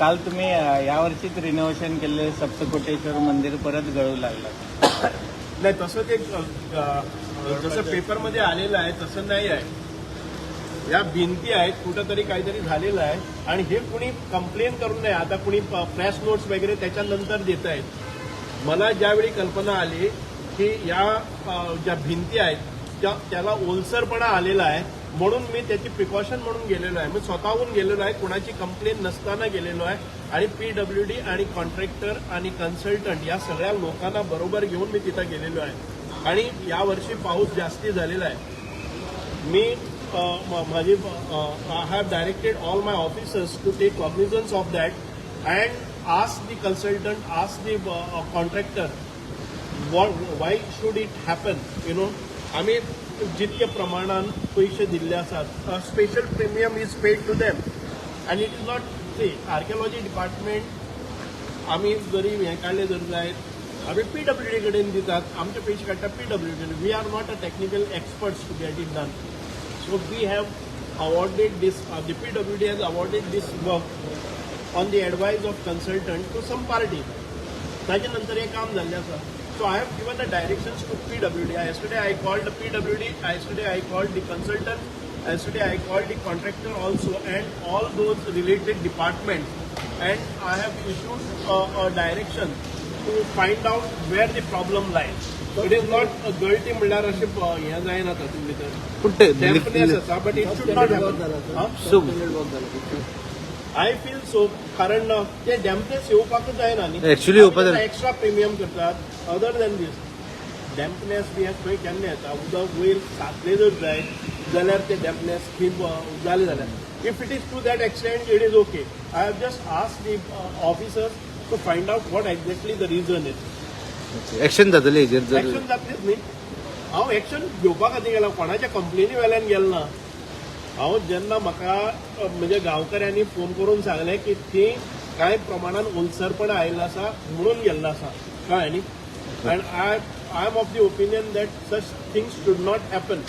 काल तुम्ही यावर्षीच रिनोव्हेशन केलेले सप्तकोटेश्वर मंदिर परत गळू लागलं. नाही, तसं ते अ, अ, जसं पेपरमध्ये आलेलं आहे तसं नाही आहे. या भिंती आहेत, कुठंतरी काहीतरी झालेलं आहे आणि हे कुणी कंप्लेन करून नाही. आता कुणी प्रेस नोट्स वगैरे त्याच्यानंतर देत आहेत. मला ज्यावेळी कल्पना आली की या ज्या भिंती आहेत त्याला ओलसरपणा आलेला आहे, म्हणून मी त्याची प्रिकॉशन म्हणून गेलेलो आहे. मी स्वतःहून गेलेलो आहे, कुणाची कंप्लेन नसताना गेलेलो आहे आणि पीडब्ल्यूडी आणि कॉन्ट्रॅक्टर आणि कन्सल्टंट या सगळ्या लोकांना बरोबर घेऊन मी तिथं गेलेलो आहे. आणि यावर्षी पाऊस जास्ती झालेला आहे. मी माझी I have directed all my officers to take cognizance of that and ask the consultant, ask the contractor, why should it happen? आम्ही जितके प्रमाणान पयशे दिल्ले आसात, special premium is paid to them and it is not, see, archaeology department, आमी जरी हें काडलें जर जायत, आमी पीडब्ल्यूडी कडेन दितात, आमचे पयशे काडटा PWD. We are not a technical experts to get it done, so we have awarded this, the PWD has awarded this work on the advice of consultant to some party. ताजे नंतर हे काम जाल्लें आसा. So I have given the directions to PWD. Yesterday I called PWD, yesterday I called the consultant, yesterday I called the contractor also and all those related departments, and I have issued a direction to find out where the problem lies. It is not गळटी म्हणल्यार अशें हें जायना तातूंत भितर. पूण ते डॅम्पनेस आसा, but it should not happen. So I feel so, कारण ते डॅम्पनेस येवपाकच जायना न्ही. Actually येवपा जाय. एक्स्ट्रा प्रिमियम करतात. अदर दॅन दीस, डॅम्पनेस बी हें खंय केन्ना येता, उदक वयर साचलें जर जायत जाल्यार ते डॅम्पनेस थंय जालें जाल्यार, if it is to that extent, it is okay. I have just ask the officers to find out what exactly the reason is. Action जातले हेजेर जर? एक्शन जातलीच न्ही. हांव एक्शन घेवपा खातीर गेला, कोणाच्या कंप्लेनी वेल्यान गेलो ना. हांव जेन्ना म्हाका म्हणजे गांवकऱ्यांनी फोन करून सांगलें की थंय कांय प्रमाणान ओलसरपणा आयिल्लो आसा म्हणून गेल्लो आसा, कळ्ळें न्ही? And I am of the opinion that such things should not happen.